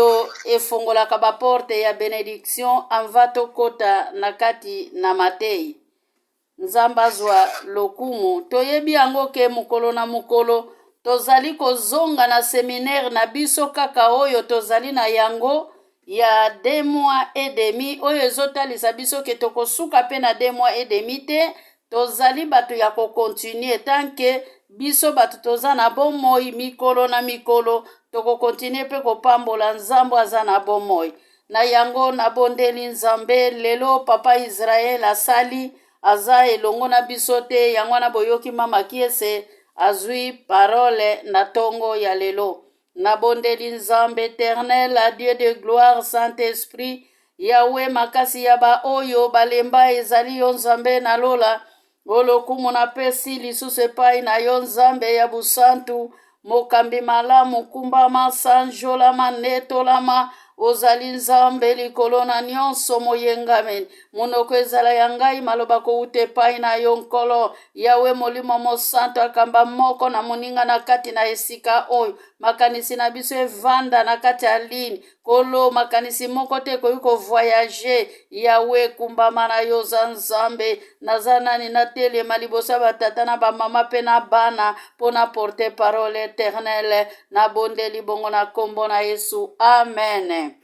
Oyo efongolaka ba porte ya benediction anva tokota na kati na mateyi. Nzambe azwa lokumu. Toyebi yango ke mokolo na mokolo tozali kozonga na seminaire na biso kaka oyo tozali na yango ya deux mois et demi oyo ezotalisa biso ke tokosuka mpe na deux mois et demi te Tozali bato ya ko continuer tant que biso bato toza na bomoi mikolo na mikolo toko continuer pe kopambola Nzambe aza na bomoi. Na yango nabondeli Nzambe lelo papa Israel asali aza elongo na biso te yango wana boyoki mama Kiese azui parole na tongo ya lelo. Nabondeli Nzambe eternel a Dieu de gloire Saint Esprit Yahweh makasi ya ba oyo balemba ezali yo Nzambe na lola o lokumu napesi lisusu epai na yo Nzambe ya busantu mokambi malamu kumbama sanjolama netolama ozali Nzambe likolo na nyonso moyengameni monoko ezala ya ngai maloba kowuta epai na yo Nkolo Yawe Molimo Mosantu akamba moko na moninga na kati na esika oyo. Makanisi na biso evanda na kati ya ligne. Kolo, makanisi moko te ekoki kovoyage. Yawe, kumbama na yo, oza Nzambe. Naza nani natelema liboso ya batata na bamama mpe na bana mpo na porte parole eternelle. Nabondeli bongo na nkombo na Yesu. Amen.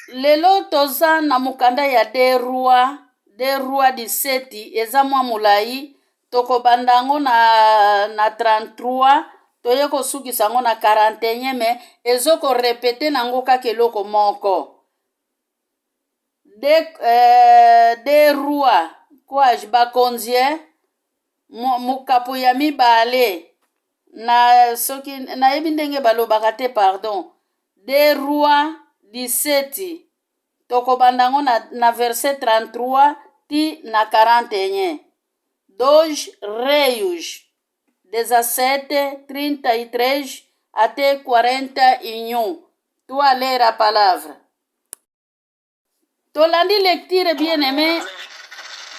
Lelo toza na mokanda ya de roi de roi 17 eza mwa molai tokobanda yango na, na 33 toye kosukisa yango na 41 me ezokorepete nango kaka eloko moko de, euh, de roi kwaj bakonzi eh? Mokapo ya mibale na soki nayebi ndenge balobaka te pardon de roi 17 tokobanda yango na, na verset 33 ti na 41 dos reis 17 33 até 41 tu a ler a palavra Tolandi lecture bien aime.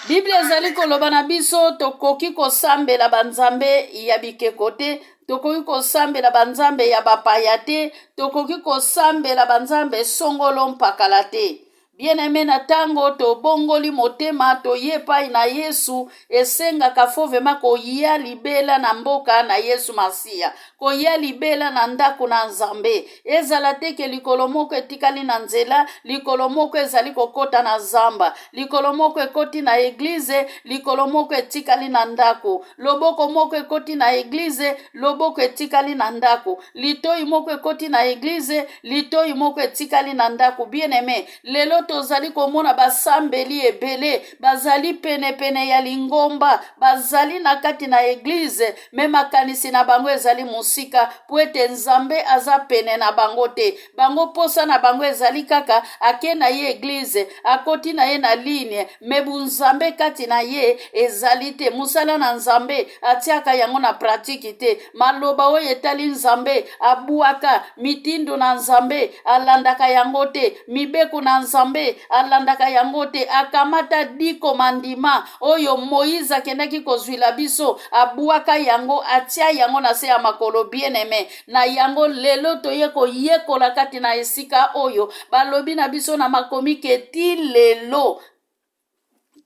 Biblia ezali koloba na biso tokoki kosambela banzambe ya bikeko te, tokoki kosambela banzambe ya bapaya te, tokoki kosambela banzambe songolo mpakala te. Bien aime, na ntango tobongoli motema toye epai na Yesu, esengaka fo vrema koya libela na mboka na Yesu Masiya, koya libela na ndako na Nzambe. Ezala te ke likolo moko etikali na nzela, likolo moko ezali kokota na zamba, likolo moko ekoti na eglize, likolo moko etikali na ndako, loboko moko ekoti na eglize, loboko etikali na ndako, litoi moko ekoti na eglize, litoi moko etikali na ndako. Bien aime, lelo tozali komona basambeli ebele bazali penepene ya lingomba, bazali na kati na eglize, me makanisi na bango ezali mosika mpo ete Nzambe aza pene na bango te. Bango posa na bango ezali kaka ake na ye eglize, akoti na ye na ligne, me bunzambe kati na ye ezali te. Mosala na Nzambe atiaka yango na pratiki te. Maloba oyo etali Nzambe abuaka, mitindo na Nzambe alandaka yango te, mibeko na Nzambe alandaka yango te. Akamata dikomandima oyo Moïse akendaki kozwila biso, abuaka yango, atia yango na se ya makolo. Bien-aime, na yango lelo toye koyekola kati na esika oyo balobi na biso na makomi ke ti lelo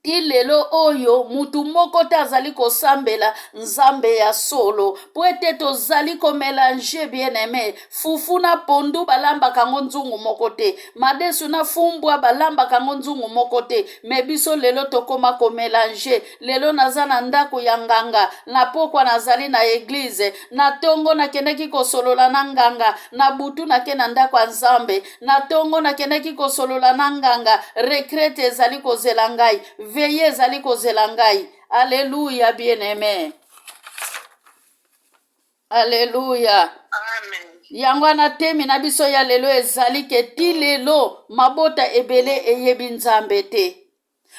ti lelo oyo mutu moko te azali kosambela Nzambe ya solo, mpo ete tozali komelange. Bien-aime, fufu na pondu balambaka yango nzungu moko te, madesu na fumbwa balambaka yango nzungu moko te, me biso lelo tokoma komelange. Lelo naza na ndako ya nganga, na pokwa nazali na eglize, na tongo nakendaki kosolola na nganga, na butu nake na ndako ya Nzambe, na tongo nakendaki kosolola na nganga, retraite ezali kozela ngai, veye ezali kozela ngai. Alleluia, bien-aime. Alleluia. Yango wana temi na biso ya lelo ezali ke ti lelo mabota ebele eyebi Nzambe te.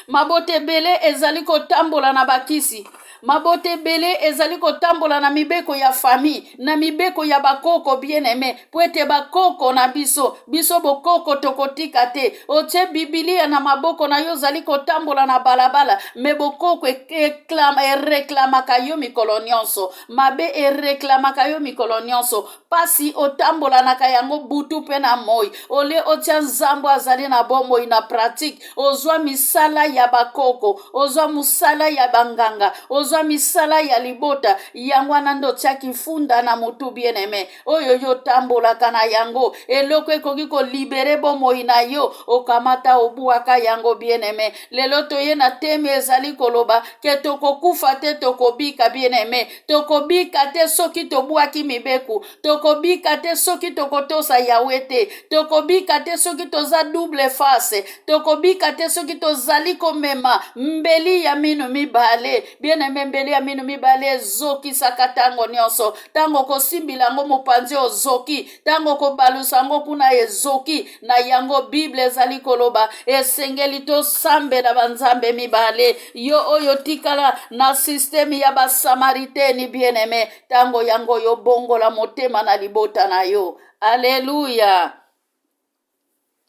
Mabota ebele ezali kotambola na bakisi. Mabota ebele ezali kotambola na mibeko ya famille, na mibeko ya bakoko, bien-aime, mpo ete bakoko na biso, biso bokoko tokotika te. Otie Bibilia na maboko na yo, ozali kotambola na balabala, me bokoko ereklamaka yo mikolo nyonso, mabe ereklamaka yo mikolo nyonso, pasi otambolanaka yango butu mpe na moi. Olie otia Nzambe azali na bomoi na pratique, ozwa misala ya bakoko, ozwa mosala ya banganga, ozwa misala ya libota. Yango wana nde otiaki funda na motu, bien-aime, oyo yo otambolaka na yango. Eloko ekoki kolibere bomoi na yo, okamata obwaka yango, bien-aime. Lelo toye na teme ezali koloba ke tokokufa te, tokobika, bien-aime. Tokobika te soki tobwaki mibeko, tokobika te soki tokotosa Yawe te, tokobika te soki toza double face, tokobika te soki tozali komema mbeli ya minu mibale. Bien-aime, mbeli ya minu mibale ezokisaka ntango nyonso. Ntango okosimbila yango mopanzi, ozoki. Ntango okobalusa yango kuna, ezoki. Na yango Bible ezali koloba esengeli tosambela banzambe mibale. Yo oyo tikala na systeme ya baSamariteni, bien-aime, ntango yango yo bongola motema na libota na yo. Aleluya,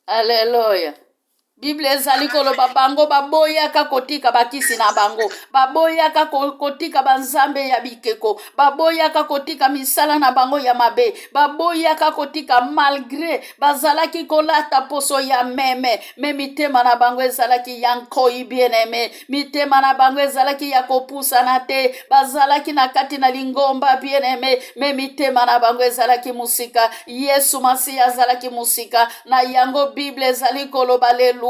aleluya. Bible ezali koloba bango baboyaka kotika bakisi na bango, baboyaka kotika banzambe ya bikeko, baboyaka kotika misala na bango ya mabe, baboyaka kotika malgré bazalaki kolata poso ya meme, me mitema na bango ezalaki ya nkoi, bien-aime. Mitema na bango ezalaki ya kopusana te. Bazalaki na kati na lingomba, bien-aime, me mitema na bango ezalaki mosika. Yesu Masiya azalaki mosika na yango. Bible ezali koloba, aleluya,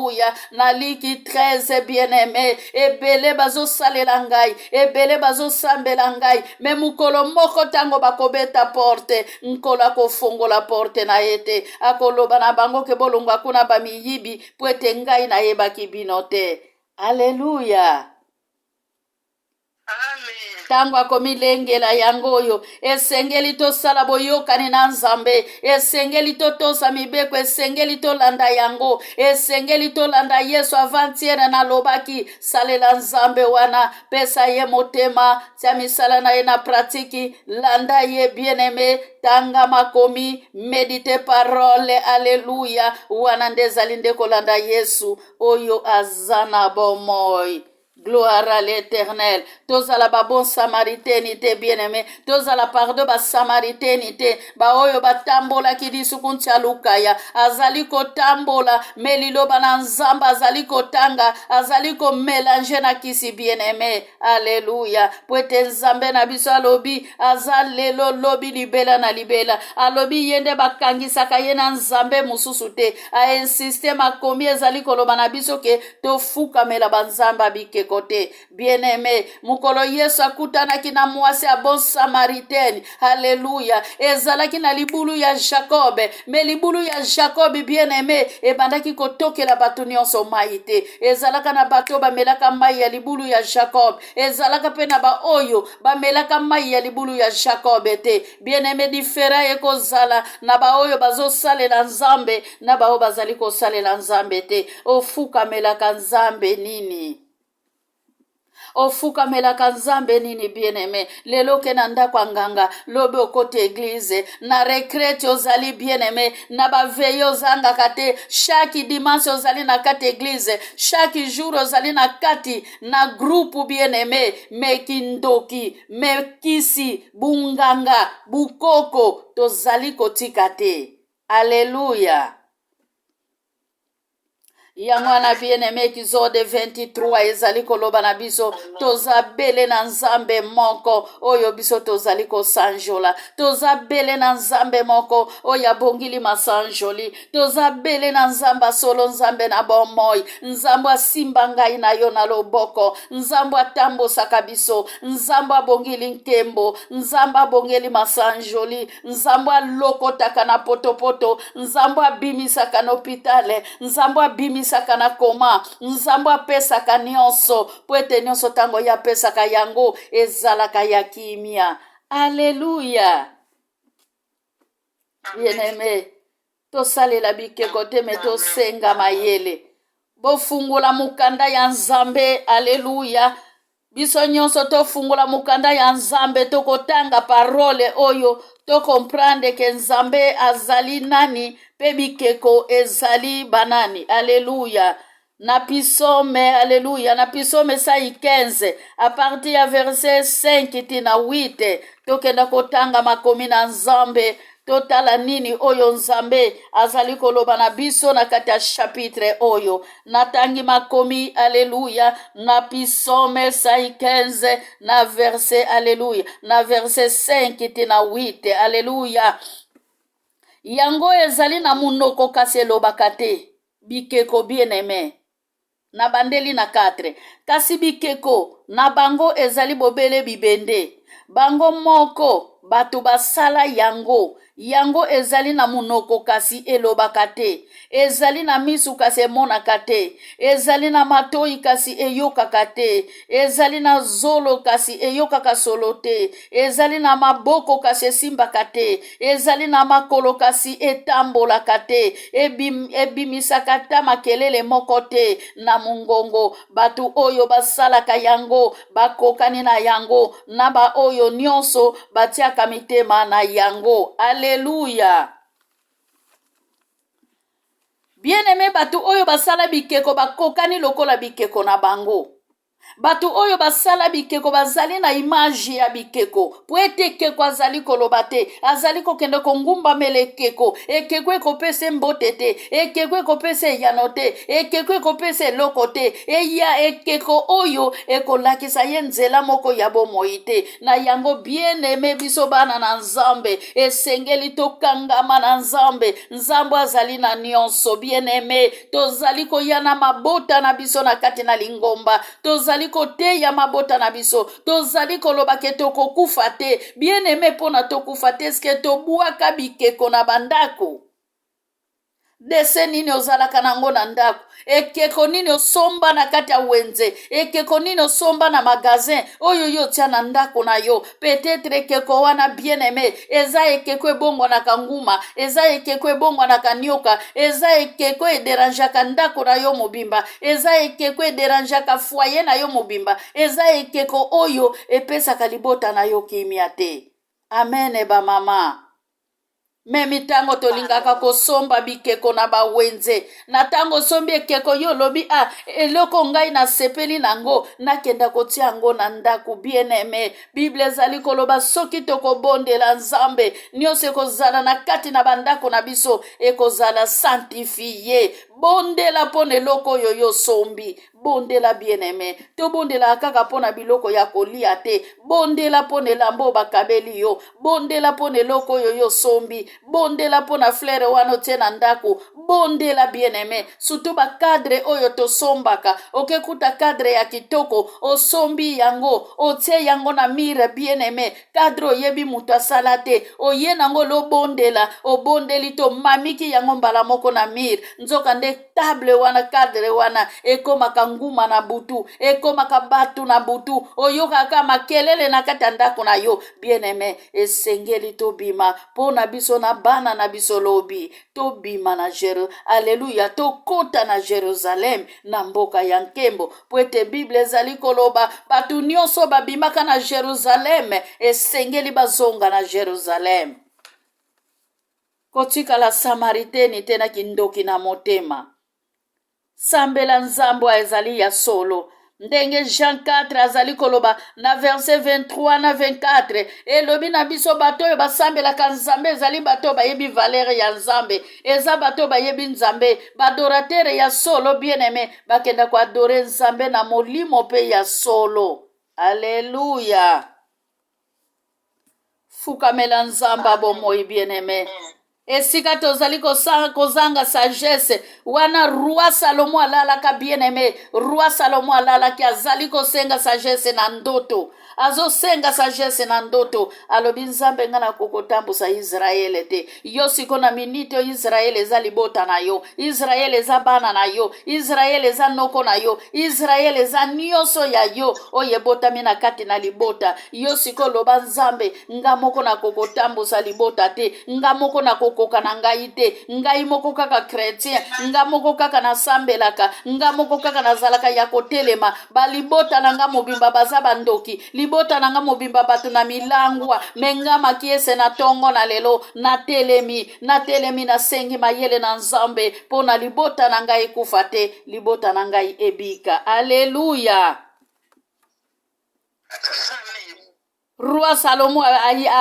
na Liki 13, bien-aime, ebele bazosalela ngai, ebele bazosambela ngai, me mokolo moko ntango bakobeta porte, Nkolo akofongola porte na ye te. Akoloba na bango ke bolongwa kuna, bamiyibi, po ete ngai nayebaki bino te. Aleluya. Ntango akomilengela yango oyo esengeli tosala boyokani na Nzambe, esengeli totosa mibeko, esengeli tolanda yango, esengeli tolanda Yesu. Avant-hier nalobaki, salela Nzambe wana, pesa ye motema, tia misala na ye na pratique, landa ye, bien-aime, tanga makomi, médite parole. Aleluya. Wana nde ezali nde kolanda Yesu oyo aza na bomoi. Gloire à l'Éternel. Tozala babon Samariteni te, bien-aimé. Tozala, pardon, baSamariteni te, baoyo batambolaki lisuku ntia lukaya. Azali kotambola, me liloba na Nzambe azali kotanga, azali komélanger na kisi, bien-aimé. Aleluya. Po ete Nzambe na biso alobi aza lelo, lobi, libela na libela. Alobi ye nde bakangisaka ye na nzambe mosusu te. Ainsiste, makomi ezali koloba na biso ke tofukamela banzambe ya bikeko te. Bien-aime, mokolo Yesu akutanaki na mwasi ya bon Samaritaine, alleluya, ezalaki na libulu ya Jacob. Me libulu ya Jacob, bien-aime, ebandaki kotokela bato nyonso mai te. Ezalaka na bato oyo bamelaka mai ya libulu ya Jacob, ezalaka mpe na baoyo bamelaka mai ya libulu ya Jacob te. Bien-aime, différence ekozala na baoyo bazosalela Nzambe na baoyo bazali kosalela Nzambe te. Ofukamelaka Nzambe nini? Ofukamelaka Nzambe nini, bien-aime? Lelo oke na ndako ya nganga, lobi okoti église, na retraite ozali, bien-aime, na baveillées ozangaka te. Chaque dimanche ozali na kati église, chaque jour ozali na kati na groupe, bien-aime, me kindoki, me kisi, bunganga, bukoko tozali kotika te. Alleluya. Yango wana, bien-aime, Exode 23 ezali koloba na biso toza bele na Nzambe moko oyo biso tozali kosanjola, toza bele na Nzambe moko oyo abongili masanjoli, toza bele na Nzambe asolo, Nzambe na bomoi, Nzambe asimba ngai na yo na loboko, Nzambe atambosaka biso, Nzambe abongili nkembo, Nzambe abongeli masanjoli, Nzambe alokotaka na potopoto, Nzambe abimisaka na hôpital, Nzambe abimisaka na coma, Nzambe apesaka nyonso, po ete nyonso ntango ye apesaka yango ezalaka ya kimia. Alleluya. Bien-aime, tosalela bikeko te, me tosenga mayele. Bofungola mokanda ya Nzambe. Alleluya. Biso nyonso tofungola mokanda ya Nzambe, tokotanga parole oyo, tokomprendre ke Nzambe azali nani mpe bikeko ezali banani. Aleluya. Na pisome, aleluya, na pisome sai 15 a partir ya verset 5 ti na 8, tokenda kotanga makomi na Nzambe, totala nini oyo Nzambe azali koloba na biso na kati ya chapitre oyo. Natangi makomi, aleluya, na pisome sai 15 na verset, aleluya, na verset 5 ti na 8. Aleluya. Yango ezali na monoko kasi elobaka te. Bikeko, bien-aime. Na bandeli na 4. Kasi bikeko na bango ezali bobele bibende. Bango moko bato basala yango. Yango ezali na monoko kasi elobaka te. Ezali na misu kasi emonaka te. Ezali na matoi kasi eyokaka te. Ezali na zolo kasi eyokaka solo te. Ezali na maboko kasi esimbaka te. Ezali na makolo kasi etambolaka te. Ebimisaka ata makelele moko te na mongongo. Bato oyo basalaka yango bakokani na yango, na baoyo nyonso batiaka mitema na yango. Aleluya. Bien-aime, bato oyo basala bikeko bakokani lokola bikeko na bango. Bato oyo basala bikeko bazali na image ya bikeko, po ete ekeko azali koloba te, azali kokende kongumbamela ekeko. Ekeko ekopesa mbote te, ekeko ekopesa eyano te, ekeko ekopesa eloko te. Eya ekeko oyo ekolakisa ye nzela moko ya bomoi te. Na yango, bien-aime, biso bana na Nzambe esengeli tokangama na Nzambe. Nzambe azali na nyonso. Bien-aime, tozali koya na mabota na biso na kati na lingomba, tozali koteya mabota na biso, tozali koloba ke tokokufa te. Bien-aime, mpona tokufa te, eske tobwaka bikeko na bandako? Dessin nini ozalaka nango na ndako? Ekeko nini osomba na kati ya wenze? Ekeko nini osomba na magasin oyo yo otia na ndako na yo? Peut-être ekeko wana, bien aimé, eza ekeko ebongwanaka nguma, eza ekeko ebongwanaka nioka, eza ekeko ederangeaka ndako na yo mobimba, eza ekeko ederangeaka foyer na yo mobimba, eza ekeko oyo epesaka libota na yo kimia te. Amen, bamama. Memi ntango tolingaka kosomba bikeko na bawenze, na ntango osombi ekeko, yo olobi: "A, eloko ngai nasepeli nango, nakenda kotia yango na ndako." Bien aimé, Bible ezali koloba soki tokobondela Nzambe, nyonso ekozala na kati na bandako na biso ekozala sanctifié. Bondela mpo na eloko oyo yo osombi. Bondela, bien aimé. Tobondelaka kaka mpo na biloko ya kolia te. Bondela mpo na elamba oyo bakabeli yo, bondela mpo na eloko oyo yo osombi, bondela mpo na fleur wana otie na ndako. Bondela, bien aimé. Surtout bacadre oyo tosombaka, okekuta cadre ya kitoko, osombi yango, otie yango na mur. Bien aimé, cadre oyebi moto asala te, oye nango lobondela, obondeli to mamiki yango mbala moko na mur. Nzoka nde table wana, cadre wana ekomaka nguma na butu, ekomaka bato na butu, oyokaka makelele na kati ya ndako na yo. Bien aimé, esengeli tobima mpo na biso na bana na biso lobi. Tobima na Jeru, aleluya, tokɔta na Jerusalem, na mboka ya nkembo, po ete Bible ezali koloba bato nyonso babimaka na Jerusalem esengeli bazonga na Jerusalem. Kotikala Samariteni te na kindoki na motema. Sambela Nzambe ezali ya solo, ndenge Jean 4 azali koloba na verset 23 na 24. Elobi na biso bato oyo basambelaka Nzambe ezali bato oyo bayebi valeur ya Nzambe, eza bato oyo bayebi Nzambe, baadorateur ya solo. Bien aimé, bakenda koadorer Nzambe na molimo mpe ya solo. Aleluya. Fukamela Nzambe bomoi. Bien aimé, esika tozali kozanga sagesse wana, roi Salomo alalaka. Bien aimé, roi Salomo alalaki, azali kosenga sagesse na ndoto, azosenga sagesse na ndoto. Alobi: "Nzambe, ngai nakokotambusa Israele te. Yo siko na miniti oyo, Israele eza libota na yo, Israele eza bana na yo, Israele eza noko na yo, Israele eza nyonso ya yo oyo ebotami na kati na libota. Yo siko oloba: Nzambe, nga moko nakokotambusa libota te, nga moko nakokotambusa. kokoka na ngai te, ngai moko kaka chretien, nga moko kaka nasambelaka, nga moko kaka nazalaka ya kotelema, balibota na nga mobimba baza bandoki, libota na nga mobimba bato na milangwa, me nga Makiese na tongo na lelo natelemi, natelemi, nasengi mayele na Nzambe mpo na libota na ngai ekufa te, libota na ngai ebika. Aleluya! Roi Salomo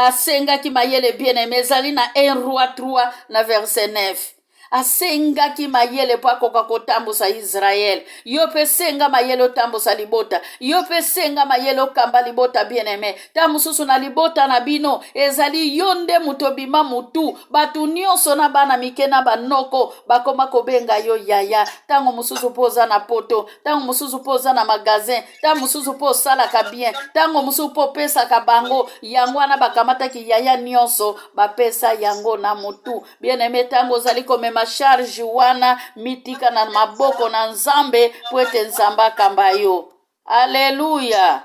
asengaki mayele, bien aime, ezali na 1 Roi 3 na verset 9. Asengaki mayele mpo akoka kotambusa Israel. Yo mpe senga mayele otambusa libota, yo mpe senga mayele okamba libota, bien aime. Ta mosusu na libota na bino ezali yo nde moto obima motu, bato nyonso na bana mike na banoko bakoma kobenga yo yaya. Ntango mosusu mpo oza na poto, ntango mosusu mpo oza na magasin, ntango mosusu mpo osalaka bien, ntango mosusu mpo opesaka bango, yango wana bakamataki yaya nyonso bapesa yango na motu. Bien aime, ntango ozali komema charge wana, mitika na maboko na Nzambe mpo ete Nzambe akamba yo. Aleluya!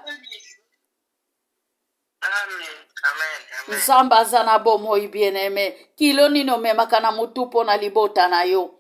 Nzambe aza na bomoi. Bien aime, kilo nini omemaka na motu mpo na libota na yo?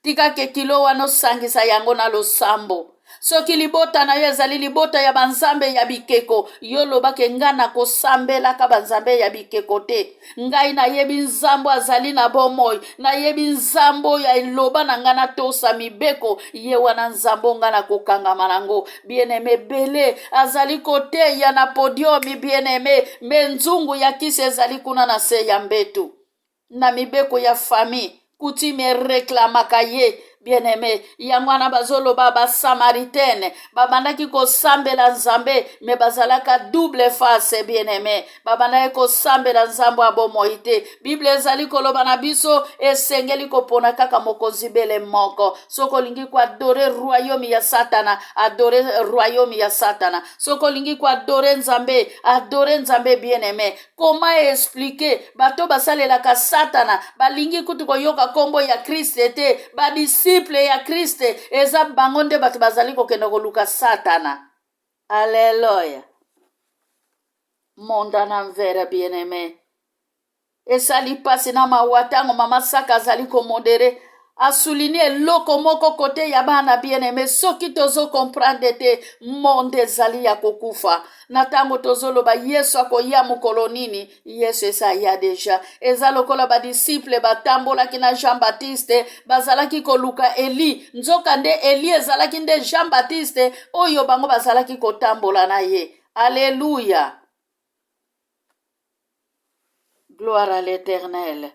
Tika ke kilo wana osangisa yango na losambo. Soki libota na yo ezali libota ya banzambe ya bikeko, yo lobake: ngai nakosambelaka banzambe ya bikeko te. Ngai nayebi Nzambe azali na bomoi, nayebi Nzambe oyo eloba na ngai natosa mibeko. Ye wana Nzambe ngai nakokangama nango. Bien-aime, ebele azali koteya na podium, bien-aime, me nzungu ya kisi ezali kuna na se ya mbetu. Na mibeko ya famille, coutume ereklamaka ye. Bien-aime, yango wana bazoloba Basamaritaine babandaki kosambela Nzambe, me bazalaka double face. Bien-aime, babandaki kosambela Nzambe ya bomoi te. Bible ezali koloba na biso, esengeli kopona kaka mokonzi bele moko. Soki olingi koadorer royaume ya Satana, adore royaume ya Satana. Soki olingi koadorer Nzambe, adore Nzambe. Bien-aime, koma expliquer bato basalelaka Satana balingi kutu koyoka nkombo ya Kriste te. Badisciple ya Kriste eza bango nde bato bazali kokende koluka Satana. Alleluya! Monde à l'envers. Bien-aime, esali mpasi na mawa ntango mama Saka azali komodérer, asouligner eloko moko kote ya bana. Bien-aime, soki tozocomprendre te, monde ezali ya kokufa. Na ntango tozoloba Yesu akoya mokolo nini, Yesu esi aya déjà. Eza lokola badisciple batambolaki na Jean Baptiste, bazalaki koluka Eli, nzoka nde Eli ezalaki nde Jean Baptiste oyo bango bazalaki kotambola na ye. Alleluya, gloire à l'Éternel!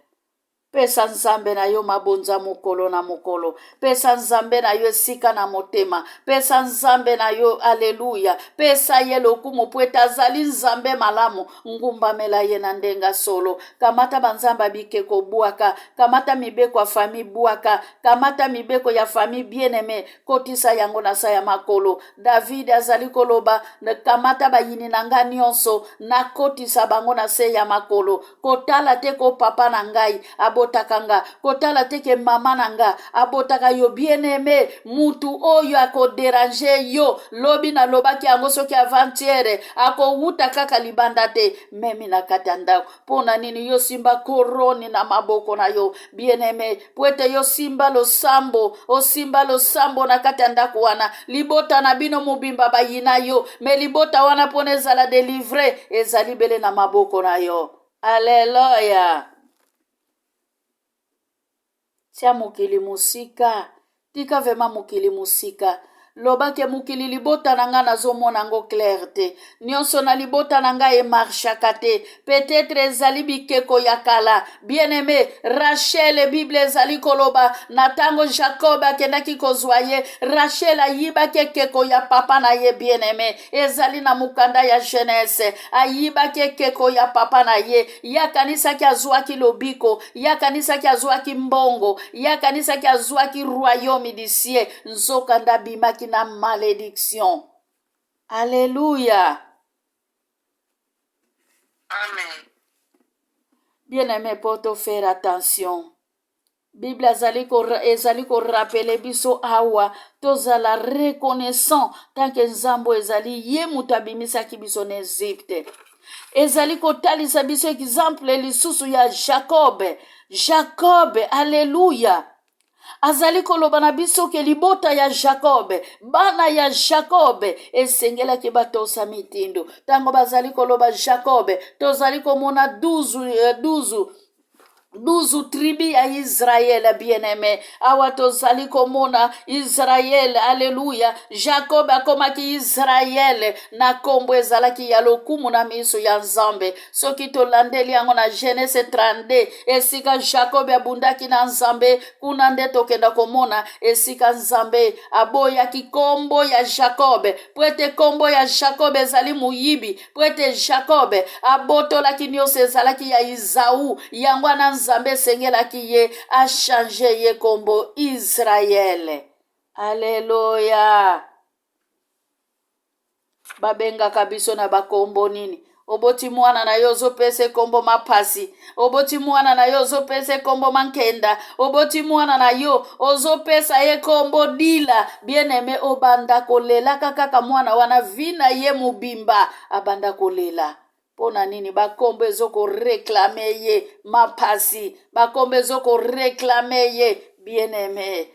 Pesa Nzambe na yo mabonza mokolo na mokolo. Pesa Nzambe na yo esika na motema. Pesa Nzambe na yo, aleluya. Pesa ye lokumu po ete azali Nzambe malamu. Ngumbamela ye na ndenge solo. Kamata banzambe ya bikeko, bwaka. Kamata mibeko ya famille, bwaka. Kamata mibeko ya famille, bien-aime, kotisa yango na sa ya makolo. David azali koloba: kamata bayini na ngai nyonso, nakotisa bango na se ya makolo. Kotala te ko papa na ngai abotaka nga, kotala te ke mama na nga abotaka yo. Bien-aime, mutu oyo akodéranger yo lobi, nalobaki yango soki avant-hier, akowuta kaka libanda te, memi na kati ya ndako. Mpo na nini yo simba koroni na maboko na yo, bien-aime? Po ete yo simba losambo, osimba losambo na kati ya ndako wana, libota na bino mobimba bayina yo, me libota wana mpona ezala délivré ezali bele na maboko na yo. Aleluya! Tia mokili mosika, tika vraiment mokili mosika. Lobake mokili, libota na ngai nazomona yango clair te, nyonso na libota na ngai emarchaka te, peut-être ezali bikeko ya kala. Bien-aime, Rachel, Bible ezali koloba na ntango Jacob akendaki kozwa ye, Rachel ayibaki ekeko ya papa na ye. Bien-aime, ezali na mokanda ya Genèse. Ayibaki ekeko ya papa na ye. Ye akanisaki azwaki lobiko, ye akanisaki azwaki mbongo, ye akanisaki azwaki royaume du ciel, nzokanda abimaki na malédiction. Alleluya! Amen. Bien-aimé, po to faire attention. Bible ezali korappeler biso awa tozala reconnaissant tant que Nzambe ezali ye moto abimisaki biso na Egypte. Ezali kotalisa biso exemple lisusu ya Jacob. Jacob, aleluya, azali koloba na biso ke libota ya Jacob, bana ya Jacob esengelaki batosa mitindo. Ntango bazali koloba Jacob, tozali komona 12 12 tribu ya Israele. Bien-aimé, awa tozali komona Israele, aleluya. Jacob akomaki Israele na kombo ezalaki ya lokumu na miso ya Nzambe. Soki tolandeli yango na Genese 32, esika Jacob abundaki na Nzambe, kuna nde tokenda komona esika Nzambe aboyaki kombo ya Jacob, po ete kombo ya Jacob ezali moyibi, mpo ete Jacob abotolaki nyonso ezalaki ya Izau. Yango wana Nzambe esengelaki ye achange ye kombo Israele. Aleluya! Babengaka biso na bakombo nini? Oboti mwana na yo, ozopesa ekombo mapasi. Oboti mwana na yo, ozopesa ekombo mankenda. Oboti mwana na yo, ozopesa ye kombo dila. Bien-aimé, obanda kolelaka kaka mwana wana vi na ye mobimba, abanda kolela. Mpo na nini? Bakombo ezokoreklame ye mapasi, bakombo ezokoreklame ye. Bien-aimé,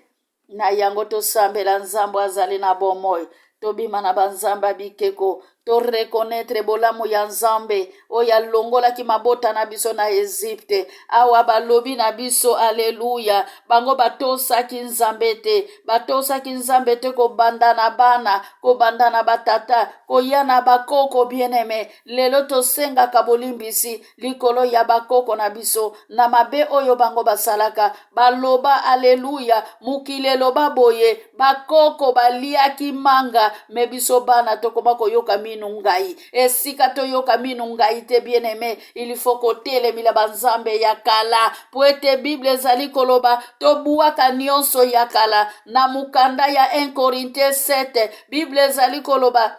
na yango tosambela Nzambe azali na bomoi, tobima na banzambe ya bikeko, torekonetre bolamu ya Nzambe oyo alongolaki mabota na biso na Ezipte. Awa balobi na biso, aleluya, bango batosaki Nzambe te, batosaki Nzambe te, kobanda na bana, kobanda na batata, koya na bakoko. Bien-aimé, lelo tosengaka bolimbisi likolo ya bakoko na biso na mabe oyo bango basalaka. Baloba, aleluya, mokili eloba boye, bakoko baliaki manga, me biso bana tokoma koyoka minu ngai. Esika toyoka minu ngai te, bien-aimé, il faut kotelemila banzambe ya kala, po ete Bible ezali koloba tobwaka nyonso ya kala. Na mokanda ya 1 Corinthiens 7, Bible ezali koloba,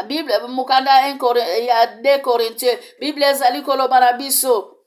Bible, mokanda ya 2 Corinthiens, Bible ezali koloba na biso,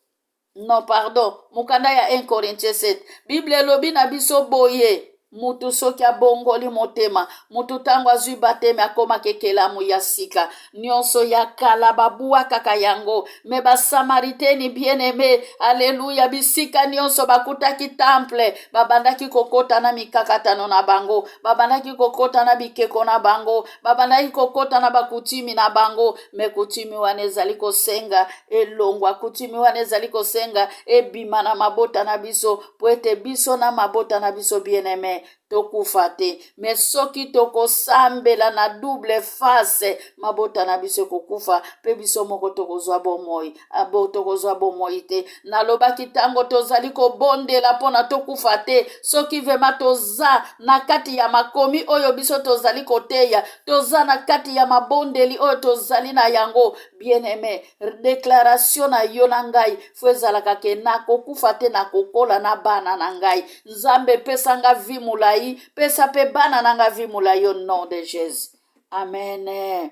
non, pardon, mokanda ya 1 Corinthiens 7, Bible elobi na biso boye: mutu soki abongoli motema, mutu ntango azwi bateme, akomaka ekelamu ya sika, nyonso ya kala babwakaka yango. Me Basamaritaini, bien-aimé, aleluya, bisika nyonso bakutaki temple, babandaki kokota na mikakatano na bango, babandaki kokota na bikeko na bango, babandaki kokota na bakutimi na bango. Me kutimi wana ezali kosenga elongwa, kutimi wana ezali kosenga ebima na mabota na biso, po ete biso na mabota na biso, bien-aimé, tokufa te. Me soki tokosambela na double face, mabota na biso ekokufa, mpe biso moko tokozwa bomoi abo tokozwa bomoi te. Nalobaki, ntango tozali kobondela mpona tokufa te, soki vraiment toza na kati ya makomi oyo biso tozali koteya, toza na kati ya mabondeli oyo tozali na yango, bien-aimé, déclaration na yo na ngai faut ezalaka ke nakokufa te, nakokola na bana na ngai. Nzambe, epesanga vie molai, pesa mpe bana na ngai vie molai, au nom de Jésus, amen.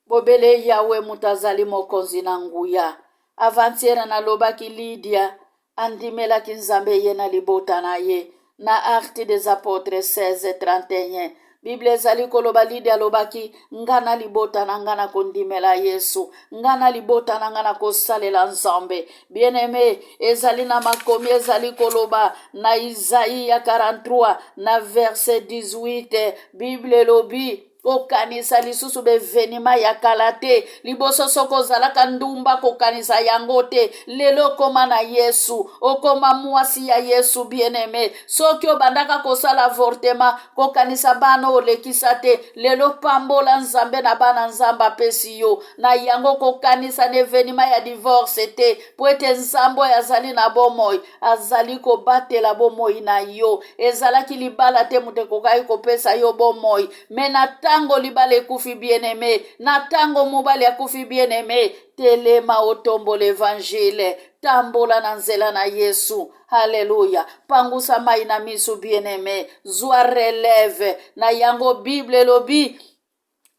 Bobele Yawe moto azali mokonzi na nguya. Avant-hier nalobaki, Lidia andimelaki Nzambe, ye na libota na ye. Na Acte des Apôtres 16 31, Bible ezali koloba, Lidia alobaki: "Nga na libota na nga na kondimela Yesu, nga na libota na nga na kosalela Nzambe." Bien-aimé, ezali na makomi ezali koloba na Isaïe 43 na verset 18, Bible elobi: kokanisa lisusu bevenima ya kala te. Liboso soki ozalaka ndumba, kokanisa yango te. Lelo okoma na Yesu, okoma mwasi ya Yesu. Bien-aimé, soki obandaka kosala avortement, kokanisa bana olekisa te. Lelo pambola Nzambe na bana Nzambe apesi yo. Na yango kokanisa na evenima ya divorce te, po ete Nzambe oyo azali na bomoi azali kobatela bomoi na yo. Ezalaki libala te moto ekokaki kopesa yo bomoi, me na ntango libala ekufi, bien-aimé, na ntango mobali akufi, bien-aimé, telema, otombola évangile, tambola na nzela na Yesu. Halleluya! Pangusa mai na miso, bien-aimé, zwa relève. Na yango Bible elobi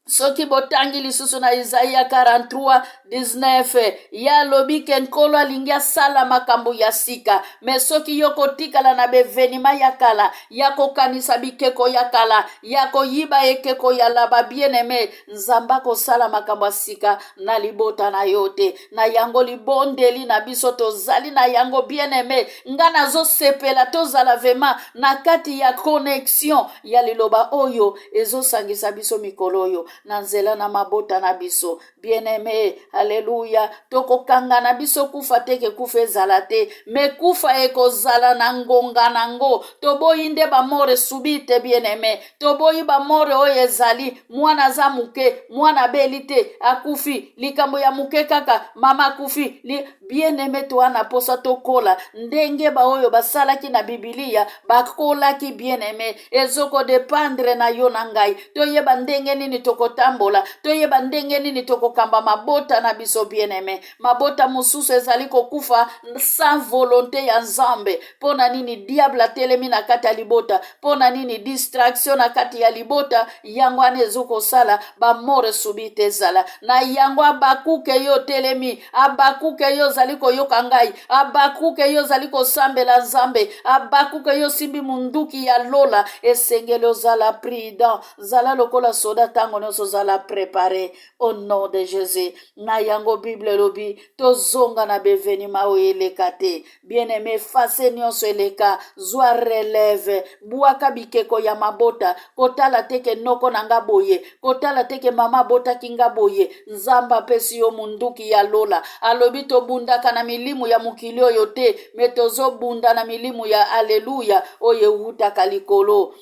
Soki botangi lisusu na Isaia 43 19, ye alobi ke Nkolo alingi asala makambo ya sika. Me soki yo kotikala na bevenima ya kala, ya kokanisa bikeko ya kala, ya koyiba ekeko ya laba, bien-aime, Nzambe akosala makambo ya sika na libota na yo te. Na yango libondeli na biso tozali na yango, bien-aime, nga nazosepela tozala vema na kati ya connexion ya liloba oyo ezosangisa biso mikolo oyo na nzela na mabota na biso. Bien-aime, aleluya, tokokanga na biso kufa te, ke kufa ezala te, me kufa ekozala na ngonga nango. Toboyi nde bamore subite, bien-aime, toboyi bamore oyo ezali mwana aza moke, mwana abeli te, akufi, likambo ya moke kaka mama akufi li... Bien-aime, toa na posa tokola ndenge baoyo basalaki na Bibilia bakolaki. Bien-aime, ezokodependre na yo na ngai toyeba ndenge nini tokotambola, toyeba ndenge nini tokokamba mabota na biso. Bien-aime, mabota mosusu ezali kokufa sans volonté ya Nzambe. Mpo na nini diable atelemi na kati ya libota? Mpo na nini distraction na kati ya libota? Yango wana ezokosala bamore subite ezala na yango. Abakuke, yo otelemi. Abakuke, yo ozali koyoka ngai. Abakuke, yo ozali kosambela Nzambe. Abakuke, yo osimbi munduki ya lola. Esengeli ozala prudent, zala lokola soda ntango nyonso, ozala prépare au nom de Jésus. Na yango Bible elobi tozonga na bevenima oyo eleka te. Bien-aime, efase nyonso eleka, zwa relève, bwaka bikeko ya mabota. Kotala te ke noko na nga boye, kotala te ke mama abotaki nga boye. Nzambe apesi yo munduki ya lola. Alobi tobundaka na milimu ya mokili oyo te, me tozobunda na milimu ya, aleluya, oyo ewutaka likolo.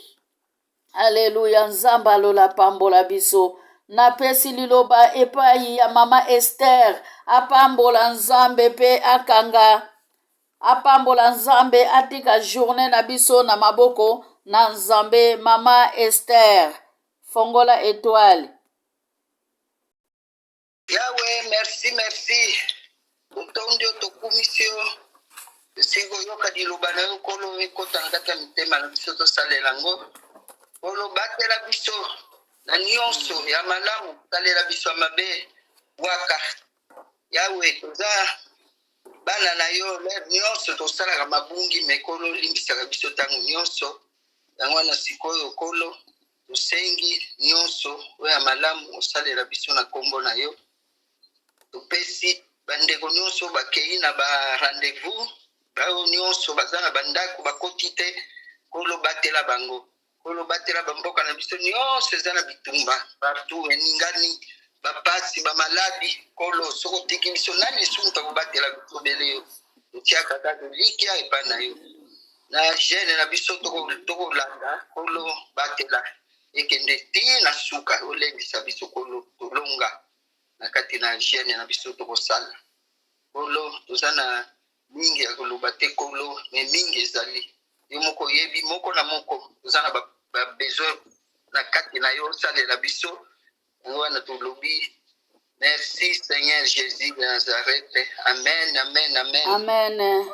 Aleluya, Nzambe alola pambola biso. Napesi liloba epai ya mama Ester, apambola Nzambe mpe akanga, apambola Nzambe, atika journée na biso na maboko na Nzambe. Mama Ester, fongola étoile. Yawe, merci, merci. Totondi yo, tokumisi yo. Tosengi koyoka liloba na yo, Nkolo, ekota na kati ya mitema na biso, tosalela yango. Nkolo, batela biso na nyonso ya malamu, talela biso ya mabe, bwaka. Yawe, toza bana na yo, leve nyonso tosalaka mabungi, me Nkolo, olimbisaka biso ntango nyonso. Yango wana sikoyo, Nkolo, tosengi nyonso oyo ya malamu osalela biso na nkombo na yo. Topesi bandeko nyonso bakei na ba rendez-vous, baoyo nyonso baza na bandako bakoti te, Nkolo, batela bango. Nkolo, batela bamboka na biso nyonso eza na bitumba partout, eningani, bapasi, bamaladi. Nkolo, soki otiki biso, nani lisusu tokobatela biso? Bele yo totiaka kaka elikya epai na yo. Na jeune na biso tokolanda, Nkolo, batela ekende ti na suka. Olendisa biso, Nkolo, tolonga na kati na jeune na biso tokosala. Nkolo, toza na mingi ya koloba te, Nkolo, me mingi ezali yo moko oyebi moko na moko. Toza na babesoin na kati na yo, osalela biso. Yango wana tolobi merci, Seigneur Jésus de Nazareth. Amen, amen, amen. Amen.